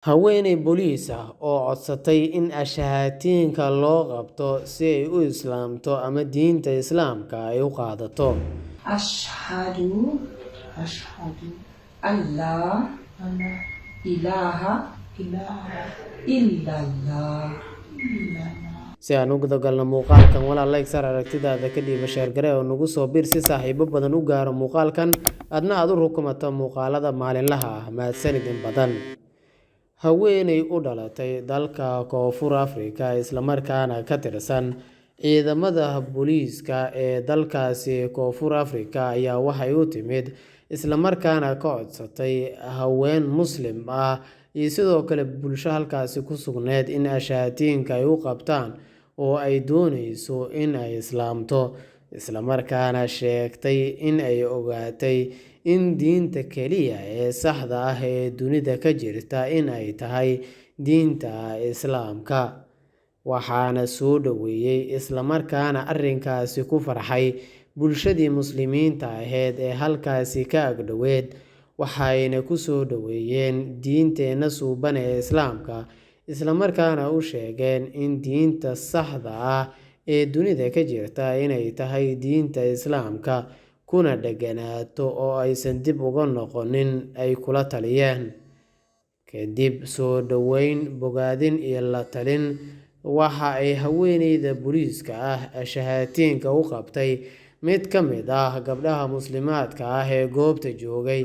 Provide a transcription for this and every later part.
Haweeney booliis ah oo codsatay in ashahaatiinka loo qabto si ay u islaamto ama diinta Islaamka ay u qaadato. Ashhadu أشهد an laa أن لا ilaaha إله ila Allah. إلا الله. Si aan u gudagalno muuqaalkan, walaal like saar, aragtidaada ka dhiiba, share garee oo nagu soo biir si saaxiibo badan u gaaro muuqaalkan, adna aad u rukumato muuqaalada maalinlaha ah. Mahadsanid in badan. Haweeney u dhalatay dalka Koonfur Afrika islamarkaana ka tirsan ciidamada booliiska ee dalkaasi Koonfur Afrika ayaa waxay u timid islamarkaana ka codsatay haween muslim ah iyo sidoo kale bulsho halkaasi ku sugneed in ashaatiinka ay u qabtaan oo ay dooneyso in ay islaamto, islamarkaana sheegtay in ay ogaatay in diinta keliya ee saxda ah ee dunida ka jirta in ay tahay diinta Islaamka. Waxaana soo dhoweeyey islamarkaana arrinkaasi ku farxay bulshadii muslimiinta ahayd ee halkaasi ka agdhoweed, waxayna ku soo dhoweeyeen diinteena suuban ee Islaamka, islamarkaana u sheegeen in diinta saxda ah ee dunida ka jirta inay tahay diinta Islaamka, kuna dheganaato oo aysan dib uga noqonin ay kula taliyeen. Kadib soo dhoweyn, bogaadin iyo la talin, waxa ay haweeneyda booliiska ah ashahaatiinka u qabtay mid ka mid ah gabdhaha muslimaadka ah ee goobta joogay,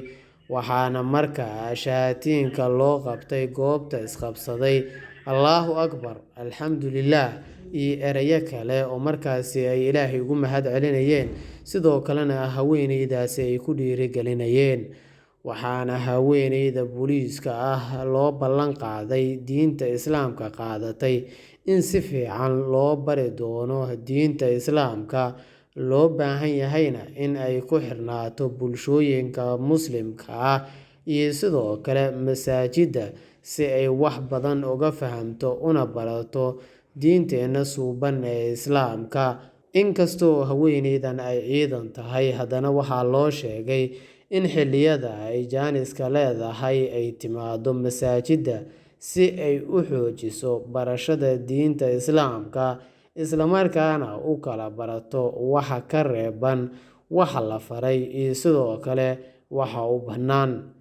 waxaana markaa ashahaatiinka loo qabtay goobta isqabsaday Allahu Akbar, Alxamdulillaah iyo erayo kale oo markaasi ay Ilaahay ugu mahad celinayeen, sidoo kalena haweeneydaasi ay ku dhiirigelinayeen. Waxaana haweeneyda booliiska ah loo ballan qaaday diinta Islaamka qaadatay in si fiican loo bari doono diinta Islaamka, loo baahan yahayna in ay ku xirnaato bulshooyinka muslimka ah iyo sidoo kale masaajidda si ay wax badan uga fahamto una barato diinteena suuban ee Islaamka. Inkastoo haweeneydan ay ciidan tahay, haddana waxaa loo sheegay in xilliyada ay jaaniska leedahay ay timaado masaajidda si ay u xoojiso barashada diinta Islaamka, islamarkaana u kala barato waxa ka reeban, waxa la faray iyo sidoo kale waxa u bannaan.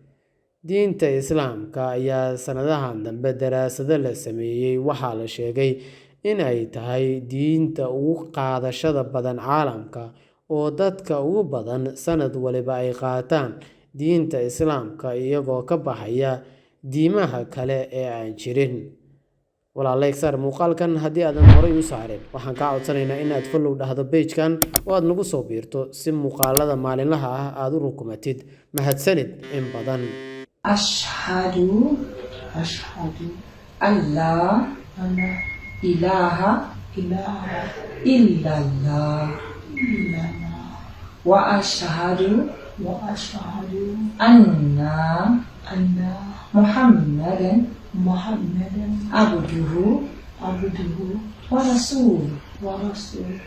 Diinta Islaamka ayaa sanadahan dambe daraasado la sameeyey waxaa la sheegay in ay tahay diinta ugu qaadashada badan caalamka, oo dadka ugu badan sanad waliba ay qaataan diinta Islaamka iyagoo ka baxaya diimaha kale ee aan jirin. Walaal like saar muuqaalkan haddii aadan horay u saarin. Waxaan kaa codsanaynaa in aad follow dhahdo page-kan oo aad nagu soo biirto si muuqaalada maalinlaha ah aad u rukumatid. Mahadsanid in badan. Ashhadu أشهد an laa أن لا ilaaha إله ila Allah. إلا الله. Wa ashhadu وأشهد anna أن Muhammadan محمدا abduhu عبده wa rasuluh. ورسوله.